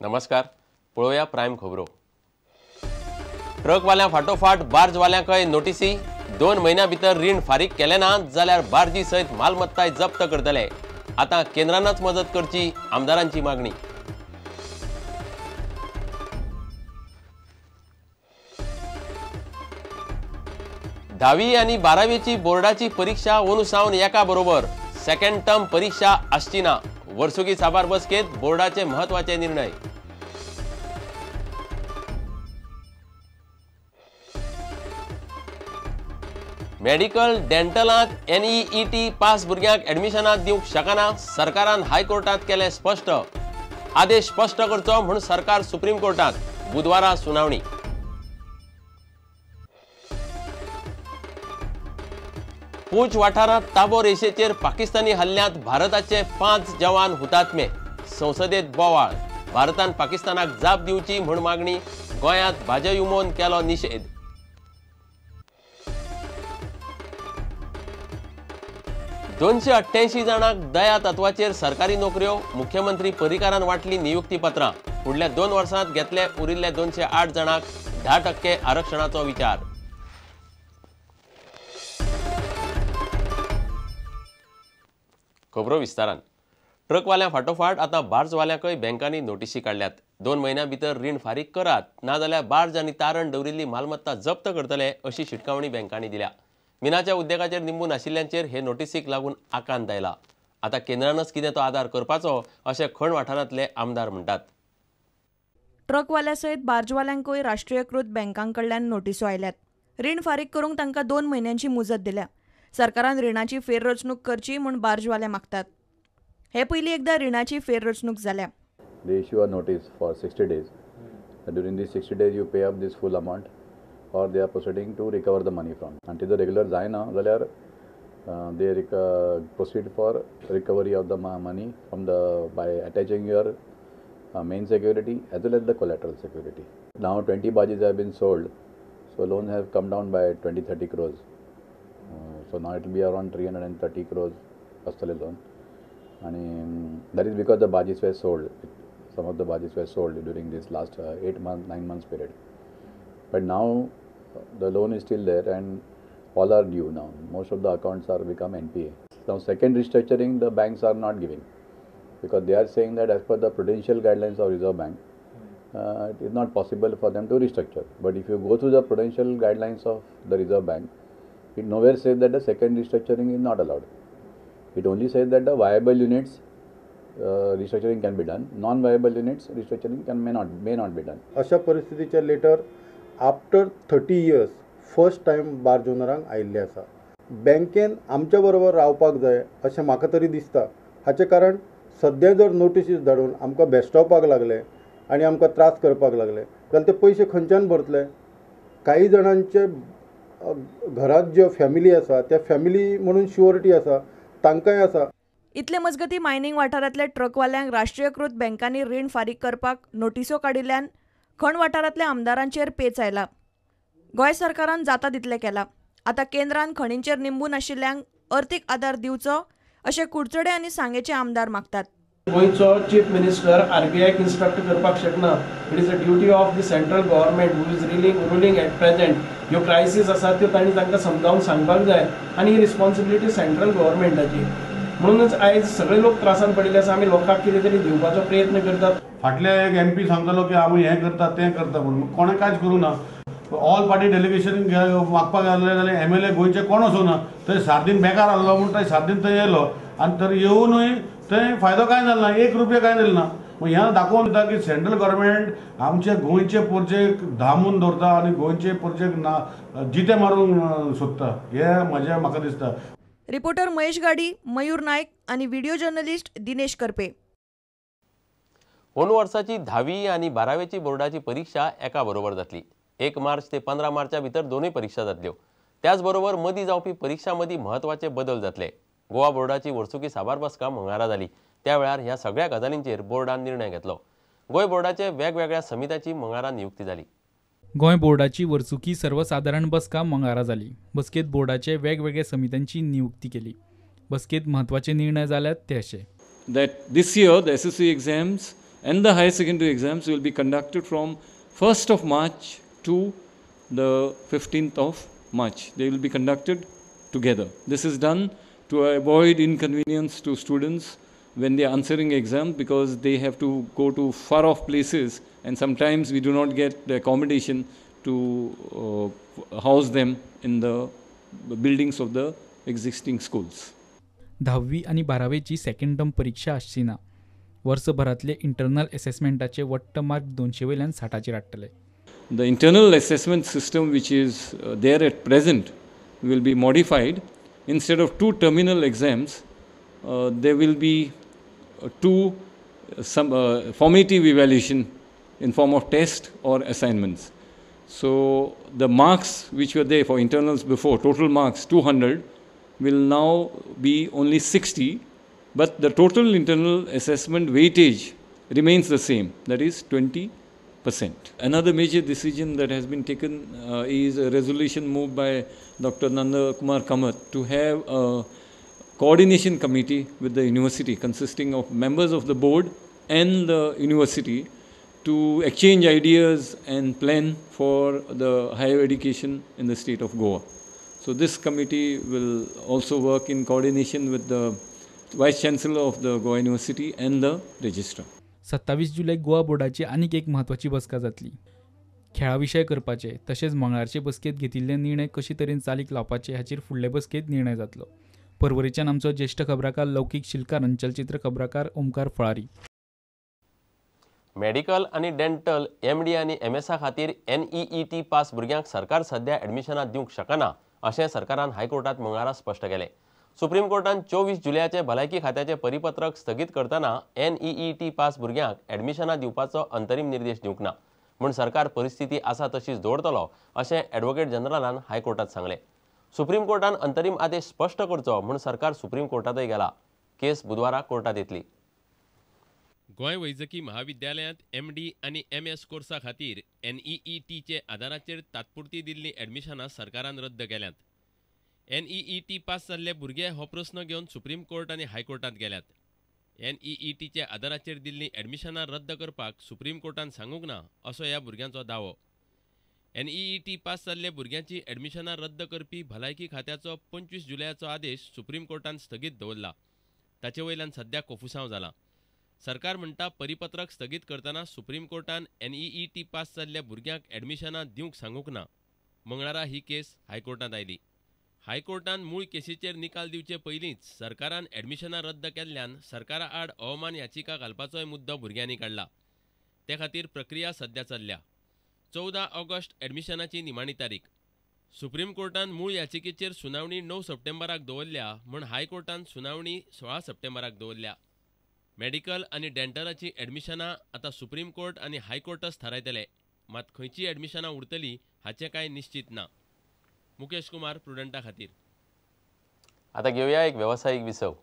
नमस्कार, पळोवया प्रायम खबरो. ट्रकवाल्यां फाटोफाट बार्जवाल्यांकय नोटीसी. 2 म्हयन्यां भितर रीण फारीक केलें ना जाल्यार बार्जी सयत मालमत्ताय जप्त करतले. आतां केंद्रानच मजत करची, आमदारांची मागणी. धावी आनी बारावीची बोर्डाची परीक्षा अंदू सावन एका बरोबर. सेकंड टर्म परीक्षा आसची ना. वर्सुकी साबार बसकेत बोर्डाचे म्हत्वाचे निर्णय. मेडिकल डेंटलांत NEET पास भुरग्यांक एडमिशनां दिवंक शकना, सरकारान हायकोर्टांत केलें स्पश्ट. आदेश स्पश्ट करचो म्हूण सरकार सुप्रीम कोर्टांत. बुधवारा सुनावणी. पूंछ वाठारांत ताबो रेशेचेर पाकिस्तानी हल्ल्यांत भारताचे 5 जवान हुतात्मे. संसदेत बोवाळ. भारतान पाकिस्तानाक जाप दिवची म्हूण मागणी. गोंयांत भाजयुमोन केलो निशेध. 288 जाणांक दया तत्वाचेर सरकारी नोकऱ्यो. मुख्यमंत्री पर्रीकारान वांटली नियुक्तीपत्रां. फुडल्या 2 वर्सांत घेतले उरिल्ले 208 जाणांक 10% आरक्षणाचो विचार. खबरो विस्तारान. ट्रकवाल्यां फाटोफाट आतां बार्जवाल्यांकय बँकांनी नोटीसी काडल्यात. 2 म्हयन्यां भितर रीण फारीक करात, नाजाल्यार बार्ज आनी तारण दवरिल्ली मालमत्ता जप्त करतले अशी शिटकावणी बँकांनी दिल्या. मिनाच्या उद्देगाचेर निंबून आशिल्ल्यांचेर हे नोटीसीक लागून आकांत आयला. आतां केंद्रानच कितें तो आदार करपाचो अशें खण वाठारांतले आमदार म्हणटात. ट्रकवाल्या सयत बार्जवाल्यांकूय राष्ट्रीयकृत बँकां कडल्यान नोटिसो आयल्यात. रीण फारीक करूंक तांकां 2 म्हयन्यांची मुजत दिल्या. सरकारान रिणाची फेररचणूक करची म्हूण बार्जवाले मागतात. हे पयलीं एकदां रिणाची फेररचणूक जाल्या. They issue a notice for 60 days. During these 60 days you pay up this full amount or they are proceeding to recover the money from. And the regular जायना जाल्यार they proceed for recovery of the money from the by attaching your main security as well as the collateral security. Now 20 barges have been sold, so loans have come down by 20-30 crores. So now it will be around 330 crores आसतले loan. And that is because the barges were sold. Some of the barges were sold during this last 8 months, 9 months period. But now the loan is still there and all are due now. Most of the accounts are become NPA. Now second restructuring the banks are not giving because they are saying that as per the prudential guidelines of Reserve Bank, it is not possible for them to restructure. But if you go through the prudential guidelines of the Reserve Bank, it nowhere says that the second restructuring is not allowed. It only says that the viable units restructuring can be done, non-viable units restructuring can may not be done. अशा परिस्थितीचे letter after 30 years first time barge ओनरांक आयिल्लें आसा. बँकेन आमच्या बरोबर रावपाक जाय अशें म्हाका तरी दिसता. हाचें कारण सद्या जर नोटिसीस धाडून आमकां भेश्टावपाक लागले आनी आमकां त्रास करपाक लागले जाल्यार ते पयशे खंयच्यान भरतले? काही जाणांचे घरांत ज्यो फॅमिली आसा त्या फॅमिली म्हणून शुअरिटी आसा, तांकांय आसा. इतले मजगती मायनिंग वाठारांतल्या ट्रकवाल्यांक राष्ट्रीयकृत बँकांनी रीण फारीक करपाक नोटिसो काडिल्ल्यान खण वाठारांतल्या आमदारांचेर पेच आयला. गोंय सरकारान जाता तितलें केलां. आतां केंद्रान खणींचेर निंबून आशिल्ल्यांक अर्थीक आदार दिवचो अशें कुडचडे आनी सांगेचे आमदार मागतात. गोंयचो चीफ मिनिस्टर आरबीआयक इन्स्ट्रक्ट करपाक शकना. It is a duty of the central government who is ruling at present. ह्यो क्रायसीस आसा त्यो तांणी तांकां समजावन सांगपाक जाय आनी ही रिस्पॉन्सिबिलिटी सेंट्रल गव्हर्मेंटाची. म्हणूनच आयज सगळे लोक त्रासान पडिल्ले आसा. आमी लोकांक कितें तरी दिवपाचो प्रयत्न करतात. फाटले एक एमपी सांगतालो की आमी हें करता तें करता म्हणून, कोणें कांयच करूं ना. ऑल पार्टी डेलिगेशन मागपाक गेले जाल्यार एमएलए गोंयचे कोण वचूना. थंय 7 दीन बेकार आहलो म्हूण थंय 7 दीन थंय येयलो आनी तर येवनूय थंय फायदो कांय जालो ना, 1 रुपया कांय दिलो ना. हें दाखोवन दिता की सेंट्रल गव्हर्मेंट आमचे गोंयचे प्रोजेक्ट दामून दवरता आनी गोंयचे प्रोजेक्ट ना जिते मारूंक सोदता, हें म्हजें म्हाका दिसता. रिपोर्टर महेश गाडी, मयूर नायक आनी व्हिडिओ जर्नलिस्ट दिनेश करपे. अंदू वर्साची 10वी आनी 12वेची बोर्डाची परीक्षा एका बरोबर जातली. 1 मार्च ते 15 मार्चा भितर दोनूय परीक्षा जातल्यो. त्याच बरोबर मदीं जावपी परिक्षा मदीं म्हत्वाचे बदल जातले. गोवा बोर्डाची वर्सुकी साबार बसका मंगळारा जाली. त्या वेळार ह्या सगळ्या गजालींचेर बोर्डान निर्णय घेतलो. गोंय बोर्डाचे वेगवेगळ्या समित्यांची मंगळारा नियुक्ती जाली. गोंय बोर्डाची वर्सुकी सर्वसादारण बसका मंगळारा जाली. बसकेत बोर्डाचे वेगवेगळ्या समित्यांची नियुक्ती केली. बसकेत म्हत्वाचे निर्णय जाल्यात ते अशे that this year the SSC exams and the higher secondary exams will be conducted from 1st of March to the 15th of March. They will be conducted together. This is done to avoid inconvenience to students when they are answering exams, because they have to go to far off places and sometimes we do not get the accommodation to house them in the buildings of the existing schools. धावी आनी बारावेची second term परीक्षा आसची ना. वर्सभरांतले internal असेसमेंटाचे वट्ट mark 200 वयल्यान 60चेर हाडटले. The internal assessment system which is there at present will be modified. Instead of 2 terminal exams, there will be 2 formative evaluation in form of test or assignments. So the marks which were there for internals before, total marks 200, will now be only 60, but the total internal assessment weightage remains the same, that is 20%. Another major decision that has been taken is a resolution moved by Dr. Nanda Kumar Kamath to have a coordination committee with the university consisting of members of the board and the university to exchange ideas and plan for the higher education in the state of Goa. So this committee will also work in coordination with the Vice Chancellor of the Goa University and the Registrar. 27 जुलय गोवा बोर्डाची आनीक एक म्हत्वाची बसका जातली. खेळा विशय करपाचे तशेंच मंगळारचे बसकेंत घेतिल्ले निर्णय कशे तरेन चालीक लावपाचे हाचेर फुडले बसकेंत निर्णय जातलो. परवरीच्यान आमचो ज्येश्ठ खबराकार लौकीक शिलकार आनी चलचित्र खबराकार ओमकार फळारी. मेडिकल आनी डेंटल एमडी आनी एमएसा खातीर NEET पास भुरग्यांक सरकार सध्या एडमिशनां दिवंक शकना अशें सरकारान हायकोर्टांत मंगळारा स्पश्ट केलें. सुप्रीम कोर्टान 24 जुलयाचे भलायकी खात्याचें परिपत्रक स्थगीत करतना NEET पास भुरग्यांक एडमिशनां दिवपाचो अंतरीम निर्देश दिवंक ना म्हूण सरकार परिस्थिती आसा तशीच दवरतलो अशें एडवोकेट जनरलान हायकोर्टांत सांगलें. सुप्रीम कोर्टान अंतरीम आदेश स्पश्ट करचो म्हूण सरकार सुप्रीम कोर्टांतय गेला. केस बुधवारा कोर्टांत येतली. गोंय वैजकी महाविद्यालयांत MD आनी MS कोर्सा खातीर NEETचे आदाराचेर तात्पुरती दिल्लीं एडमिशनां सरकारान रद्द केल्यांत. NEET पास जाल्ले भुरगे हो प्रस्न घेवन सुप्रीम कोर्ट आनी हायकोर्टांत गेल्यात. NEETचे आदाराचेर दिल्लीं एडमिशनां रद्द करपाक सुप्रीम कोर्टान सांगूंक ना असो ह्या भुरग्यांचो दावो. NEET पास जाल्ले भुरग्यांची एडमिशनां रद्द करपी भलायकी खात्याचो 25 जुलयाचो आदेश सुप्रीम कोर्टान स्थगीत दवरला. ताचे वयल्यान सध्या कोफुसांव जाला. सरकार म्हणटा परिपत्रक स्थगीत करतना सुप्रीम कोर्टान NEET पास जाल्ल्या भुरग्यांक एडमिशनां दिवंक सांगूंक ना. मंगळारा ही केस हायकोर्टांत आयली. हायकोर्टान मूळ केसीचेर निकाल दिवचे पयलींच सरकारान एडमिशनां रद्द केल्ल्यान सरकारा आड अवमान याचिका घालपाचोय मुद्दो भुरग्यांनी काडला. ते खातीर प्रक्रिया सध्या चल्ल्या. 14 ऑगस्ट एडमिशनाची निमाणी तारीख. सुप्रीम कोर्टान मूळ याचिकेचेर सुनावणी 9 सप्टेंबराक दवरल्या म्हूण हायकोर्टान सुनावणी 16 सप्टेंबराक दवरल्या. मेडिकल आनी डेंटलाचीं एडमिशनां आतां सुप्रीम कोर्ट आनी हायकोर्टच थारायतले. मात खंयचीं एडमिशनां उरतलीं हाचें कांय निश्चीत ना. मुकेश कुमार, प्रुडंटा खातीर. आतां घेवया एक वेवसायीक विसव.